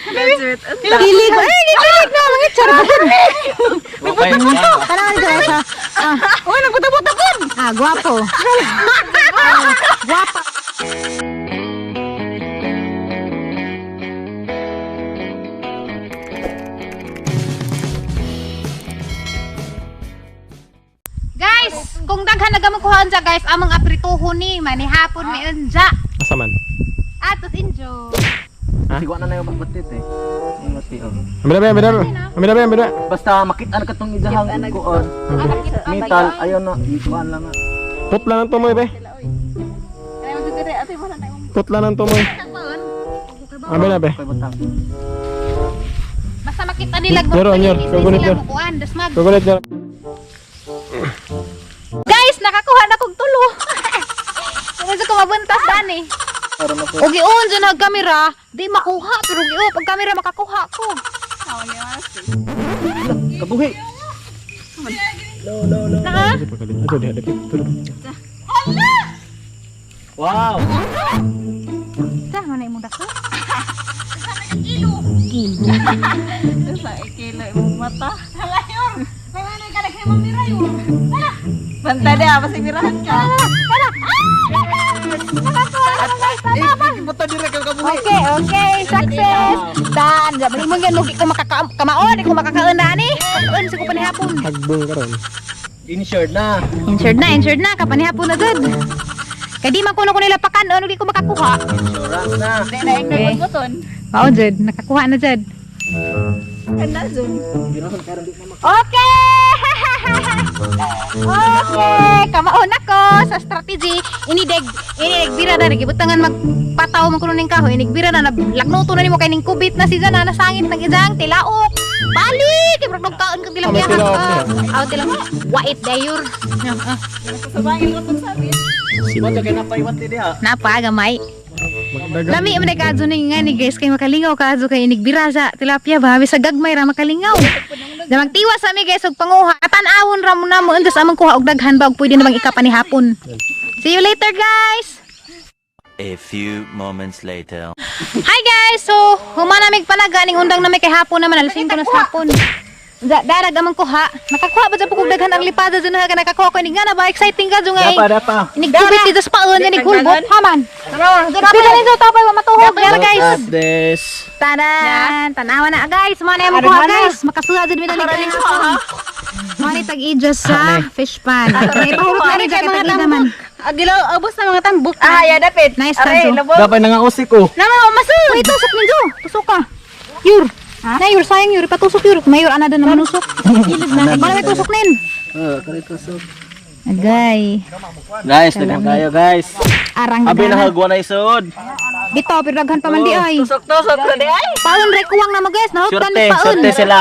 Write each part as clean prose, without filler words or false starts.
Kilig. Ay, kilig na mga char. Okay. Tanaw ni guys ha. Uy, nagbuta-buta pud. Ah, guwapo. Ah, guwapa. Guys, kung daghan na gamang kuhaan sa guys, among aprituhon ni manihapon mi unja. Asa man? Atos enjoy. Sigwa na na yung batit eh. Yung mati, oh. Ambil na, ambil na. Ambil na, ambil na. Basta makita na katong idahang kuon. Metal, ayaw na. Kuan lang ah. Putla ng tumoy, be. Putla ng tumoy. Ambil na, be. Okay, butang. Basta makita nila Pero, magpalit, Anyor, hindi kagunit sila yun. mukuan, dasmag. Kukulit na. Guys, nakakuha na kog tulo. Kung ko mabuntas dani. Para na po. Og iun dyan ang kamera, di makuha pero giun pag kamera makakuha ko. Kabuhi. No, no, no. Na? Ito, diha, dapit. Ito, dapit. Wow. Sa man imong dako. Kilo. Sa kilo imong mata. Halayor. Kaya na ka naghay mira yun. Banta na, basta mirahan ka. Wala. Ah! Nakakuha na ko, guys. Tama. Buta dire kay kabuhi. Okay, okay, success. Dan, jaban mo yan, lugi ko makakamaon, di ko makakaon na ani. Kaon sa ko panihapon. Hagbong karon. Insured na. Insured na, kapanihapon na gud. Kay di man kuno ko nila pakanon, di ko makakuha. Insurance na. Di na yung Okay. buton. Mao jud, nakakuha na jud. Kana zone. Okay! Okay, kamaon ako sa strategy. Inideg, inideg bira na gibutangan magpataw man kuno ning kahoy. Inig bira na lagnuto na nimo kay ning kubit na si Jana nasangit ng ijang tilaok. Balik kay murag kaon kag Ah, may tilapia. tilaok niya. Aw tilang wait dayor. Sabangin ko tong sabi. Buta kay napaiwat diha. Napa gamay. Magdagan. Lami man kadto ning nga ni guys kay makalingaw kadto kay inigbira sa tilapia ba bisag gagmay ra makalingaw. Da magtiwas ami guys og panguha. Tan-awon ra mo na mo undas among kuha og daghan ba og pwede na bang ikapanihapon. See you later, guys. A few moments later. Hi guys. So, human namig panaga ning undang nami kay hapon naman alas 5 na sa hapon. Da darag among kuha. Nakakuha ba sa pukog daghan ang lipada dyan ha ka nakakuha ko ni nga na ba exciting ka nga Dapa, dapa. Inigkubit dito sa paon inig hulbot haman. Pila ninyo tapay wa matuhog yara guys. Look at this. Tanan! Tanawa na guys! Mga na yung kuha guys! Makasuha dyan mi dalig galing hapon. Mga ni tag-idya sa fish pan. May pahurot na rin kay mga tag-ida man. Agilaw, abos na mga tambok. Ah, ya dapit. Nice Aray, tanso. lubog. Dapat nangausik oh. Naman, oh, masu! Uy, tusok ninyo! Tusok ka! Yur! Na yur, sayang yur. Ipatusok yur. Mayor, ana na manusok. Wala may tusok nin. Oh, kare tusok. Agay. Guys, daghan kayo guys. Arang Abi daghan. na hagwa na isod. Bito, pero daghan pa man di ay. Tusok tusok na di ay. Paon re kuwang na mo guys. Nahutdan Surte, ni paon. surte sila.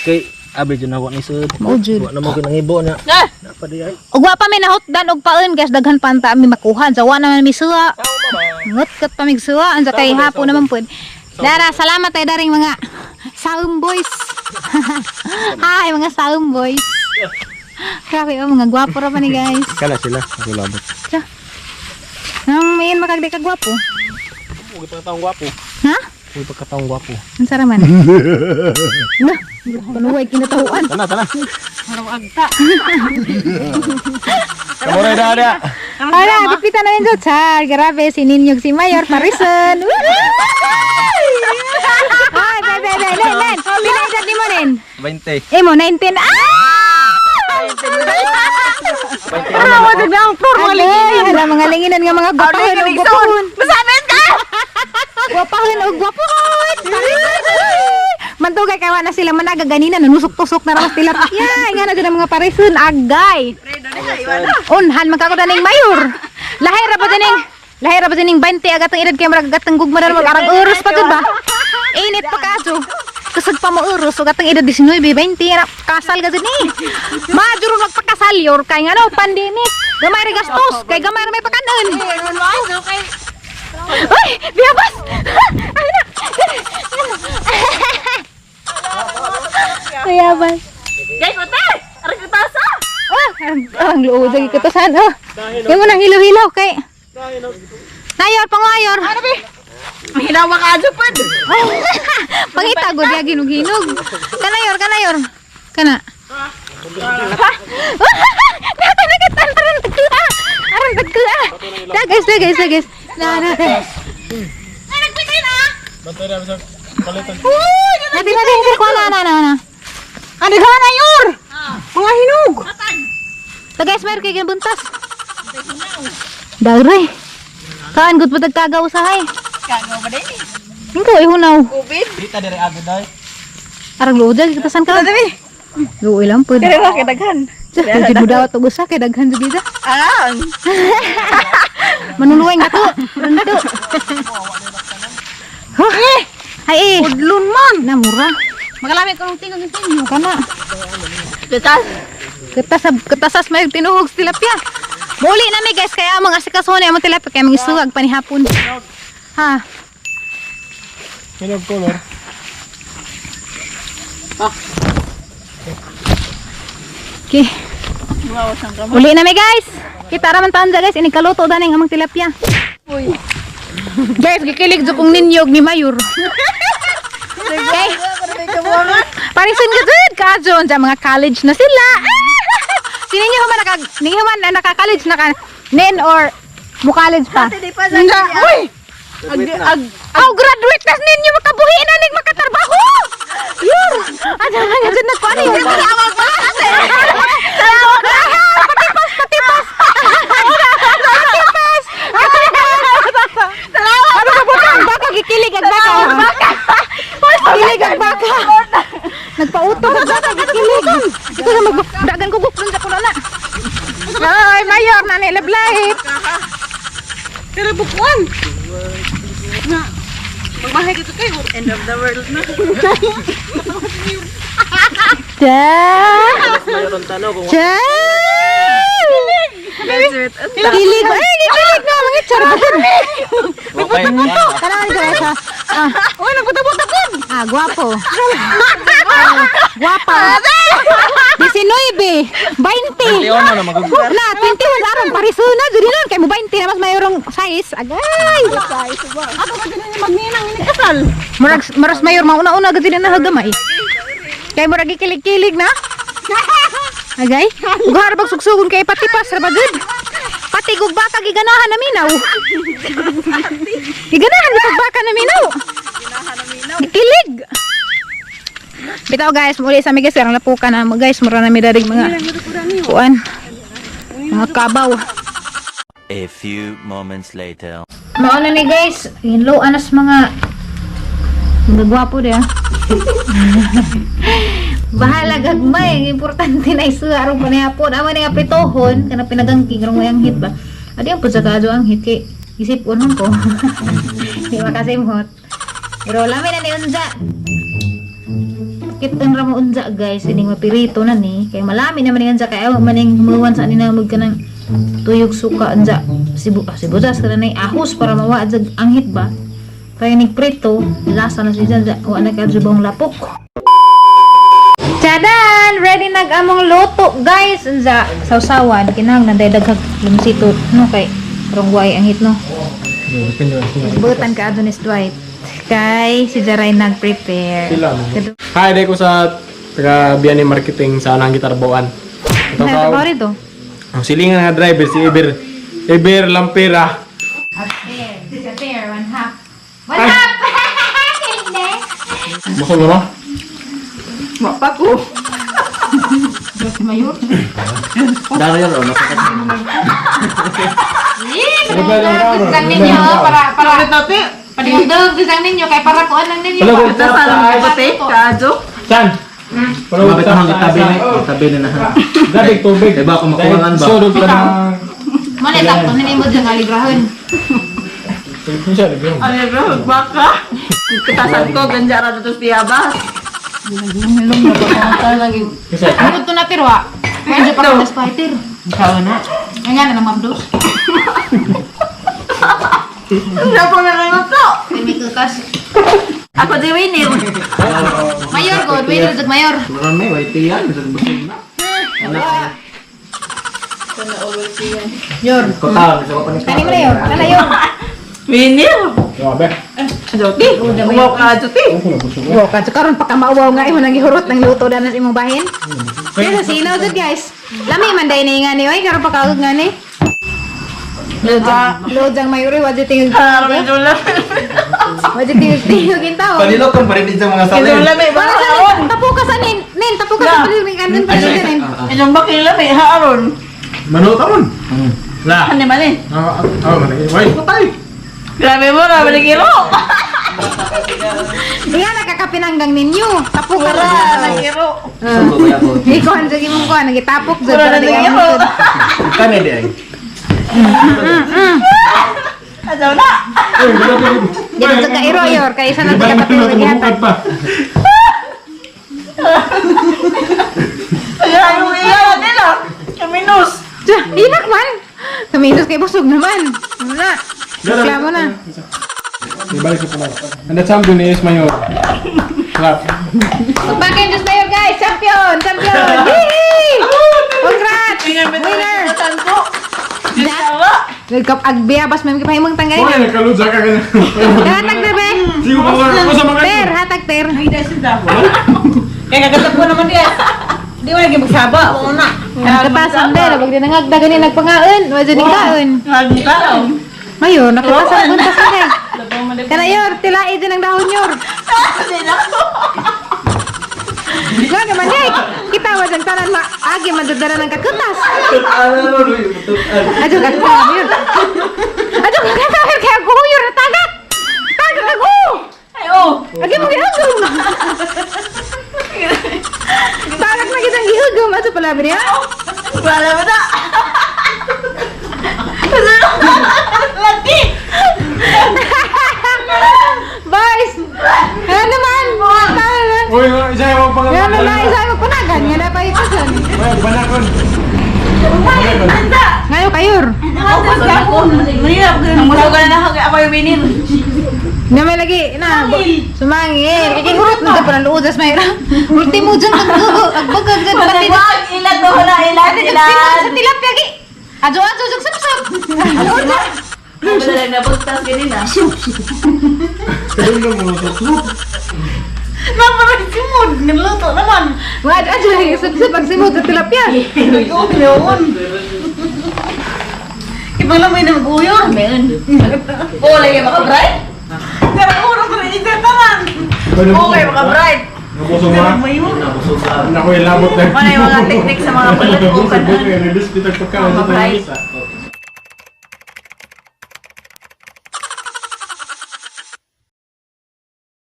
Kay abi jud na ni isod. Mao jud. Wa na mo ginangibo na. Ah! Napa di ay. Ug wa pa may nahutdan og paon guys. Daghan pa anta mi makuha. Sa wa naman mi suwa. Ngut pa mig suwa. Ansa kay hapon naman pud. Dara, salamat ay daring mga Saum boys. Hi mga Saum boys. Grabe oh, mga gwapo ra pa ni guys. Kala sila. Ako labot. Tsa. Nang mayin makagdi ka gwapo. Uy, pagkataong gwapo. Ha? Uy, pagkataong gwapo. Unsa ra man? Na, panuway kinatahuan. Tana, tana. Kamuray na, ada. Hala, pipita na ninyo. Char, grabe, si Ninyog, si Mayor, Parison. Ay, be, be, be, nen, nen. Pila edad ni mo, nen? 20. Eh mo, 19. Ah! Ah, wag na ang floor mga Agay, hala, mga linginan nga mga gwapahon og gwapahon. Masabit ka. Gwapahon og gwapahon. Mantugay kay wa na sila managa ganina nanusok-tusok na ramas tilapia. Nga na dyan ang mga parison agay. Unhan man kako daning mayor. Lahi ra ba dining lahi ra ba dining 20 agatang edad kay murag agatang gugma na mag arang oras pa gud ba? Init pa kadyo. Kusog pa mo oras ug atang edad 19, 20 ra kasal ka jud ni. Majuro magpakasal yor kay ngano pandemic. Gamay ra gastos kay gamay ra may pakanon. Uy, biyabas. Ay na. Biyabas. Gay ko te. Aray ko tasa. Oh, ang luod lagi katasan oh. Yung mo nang hilaw-hilaw kay. Nayor pangayor. Ano bi? Hinawa ka adyo pud. Pangita gud ya hinog-hinog. Kana yor, kana yor. Kana. Nako nagitan aron tagtua. Aron tagtua. Da guys, da guys, da guys. Na na. Bantay na sa palitan. Natin natin sir ko na na na na. Ano ka na yor? Mga hinog. Ta guys, mayroon kay buntas. Dagre. Kaan gud pa tagkagaw usahay. Kagaw ba din? Ingko ay hunaw. Ubid. Dita dire agad day. Arang luod kitasan ka. Luoy lang pud. Pero bakit daghan? Jud mo dawat og usa kay daghan jud dito. Ah, Manuluweng na to. Runto. Huh? Ay eh. Udlon man. Na mura. Magalami ko nung tingog ninyo. Kana. Ketas. Ketas ketasas may tinuhog sa tilapia. Muli na mi guys kaya among asikaso ni among tilapia kay mga isuwag panihapon. Ha. Hinog color. Okay. Uli na mi guys. Kita ra man taon guys ini kaluto daning among tilapia. Uy. Guys, gikilig jud kong ninyog ni Mayor. Okay. Parison ka jud ka sa mga college na sila. Ah! Sino niyo man naka ninyo man na naka-college na ka nen or mo college pa? Di pa sa Uy. Ag Ag Aw, graduate nas ninyo makabuhi na ning makatrabaho. Yur. Ano nga jud nagkuan yun? Tawag ba? Patipas, patipas. Patipas. Patipas. Ano ka butang baka gikilig ang baka. Kilig ang baka. Nagpautog ang baka gikilig. Ito na magdagan ko guklon sa kuno na. Ay, mayor na ni lablay. Pero bukuan. Na. Magmahay dito kayo. End of the world na. Da. Mayroon tano kung Cha. Kilig. Ay, gikilig na mga char. okay. Tara, guys. Ah. Uy, nagbuta-buta ko. Ah, guwapo. Ah, guwapa. 19, 20. 21 na magug. Na, 21 aron parisuna jud nun kay mo 20 na mas mayorong size. Agay. Ako ba ganun yung magninang ini kasal? Murag maras mayor mauna-una gud na hagamay. Kay murag gikilig-kilig na. Agay. Guhar bag sugsugon kay patipas ra ba jud. Pati gug baka giganahan na minaw. Giganahan gud baka na minaw. Gikilig. Bitaw guys, muli sa mi guys, karang lapukan na guys, mura na mi darig mga kuan. Mga kabaw. A few moments later. Mao na ni guys, hinlo anas mga mga gwapo di ah. Bahala gagmay, ang importante na isu aron panihapon. Amo ni nga pritohon kana pinagangking rong ang hit ba. Adi ang pud sa kadyo ang hit kay isip unon ko. Di makasimhot. Pero lami na ni unja. Kitan ra mo unja guys, ining mapirito na ni kay malami naman ni unja kay awa maning humuwan sa ani na mag kanang tuyog suka unja sibu ah, sibutas kana nay ahos para mawa jag anghit ba. Kaya ning prito, lasa na siya dyan, wa na kay bang lapok. Tchadan! Ready nag among luto, guys. Unsa sausawan kinahanglan day daghang lumsito no kay rong way ang hit no. Butan ka adto ni Dwight. Kay si Jaray nag-prepare. Sila. Hi, dai ko sa taga Biani Marketing sa anang gitarboan. Ito Ano ka. ba rito? Ang silingan nga driver si Eber. Eber Lampera. A pair. A pair, one half. One half! Hindi. Busog na ba? Mapa ko. Daro yan oh, masakit. Gisang ninyo, para, para, Padungdog, gisang ninyo, kay para kuan lang ninyo. Wala ko Kasal ang pati, kaadyo. San? Wala ko Mabit ang gitabi na, gitabi na na. Dabig tubig. Diba, kung makulangan ba? Sulod ka na. Manay takto nini mo dyan aligrahon. Siya, libre. Ano bro, baka. Katasan ko, ganjara dito siya ba? Kasi, Ano to na pero ah? Medyo pa na spider. Ikaw na. Ay nga na ng mabdos. Hindi ko na kayo to. May kukas. Ako di winner. Mayor god, winner jud mayor. Marami, white yan. Busog na. Yor. Kota, gusto ko pa ni Kani mo na yor. Kana yor. Winner. grabe. Uwaw ka adto ti. Wow, kadto karon pa ka mauwaw nga imo nang gihurot ng luto danas imong bahin. Pero sino jud, guys? Lami man day ni nga ni oy, karon pa kaog nga ni. Load ang mayuri wa jud tingog. Wa jud tingog tingog intaw. Panilok kang parin sa mga salin. Lami ba? Para sa nin, tapo ka sa nin, nin tapo ka sa palig ning andun palig ka nin. Inyong ba kila may haaron? Mano taron? La. Ano man eh? Ah, ah, man. Wai, patay. Grabe mo, grabe na kilo. Nga nakakapinanggang ninyo. Tapo ka Wala, ra. nagkiro. Ikaw ang jud imong kuan nagitapok jud Wala para na di ka nagkiro. mangkod. Kani di ay. Asaw na. Uy, wala pa. Yan sa kairo yor kay isa na sa kapatid gihatag. pa. Kaya yung iya nila. Kaminus. Tiyo, Hinak man. Tuminos kay busog naman. Ano na? Reklamo na. Ibalik sa kamay. And the champion is Mayor. Clap. Pagpakin Diyos Mayor, guys! Champion! Champion! Yee! Congrats! Winner! Tanto. Gisawa. Nagkap-agbiyabas may kapahimong tangay. Uy, nagkaludza ka ganyan. Hatag na, be! Sigo pa ko sa mga Ter, hatag, ter. Kaya kagatap ko naman diya. Di mo lagi magsaba. Oo na. Ang katasan, be. Labag din ang agda, ganin nagpangaon. Wadyo ni kaon. Nagkaon. Mayor, nakatasan kung tasan, eh. Kana, yor, tilai dyan ang dahon, yor. Nga naman, eh. Kita, wadyang tanan, maagi, madadala ng kakutas. Adyo ka yor. Adyo ka yor, kaya guhuyur na tagak. Tagak ako. Ay, oh. Agi mo gihugom. Tagak na kitang gihugom. Ato pala ba niya? Wala ba na? Lagi. Boys! Ano naman? Tama na. Uy, isa yung pangalan. Ano na, isa mo panagan. Nga na pa ito. Uy, banakon. Ngayon kayor. Ang musaw ka na ako yung winir. Na may lagi na. Sumangil. Kikihurot na pa ng luodas may. Ultimo dyan kag agbagag dyan pati. Wag, ilan to wala, ilan, ilan. Sa tilapia gi. Ajo ajo jog sapsap. Luodas. Wala lang nabugtas ganun ah. Kadungdong mo sa soup. Naparang simod, niluto naman. Wad ajo lagi sapsap ang simod sa tilapia. Ibang lamay na mag-uyo. Meron. Oh, lagi maka bright? Pero uro ko rin ito tanan. Okay, maka bright. Nabusog mo. Naku, ilabot na. Ano yung mga teknik sa mga palagpukan? Release bitag pagkaon sa Mga bright. tayo.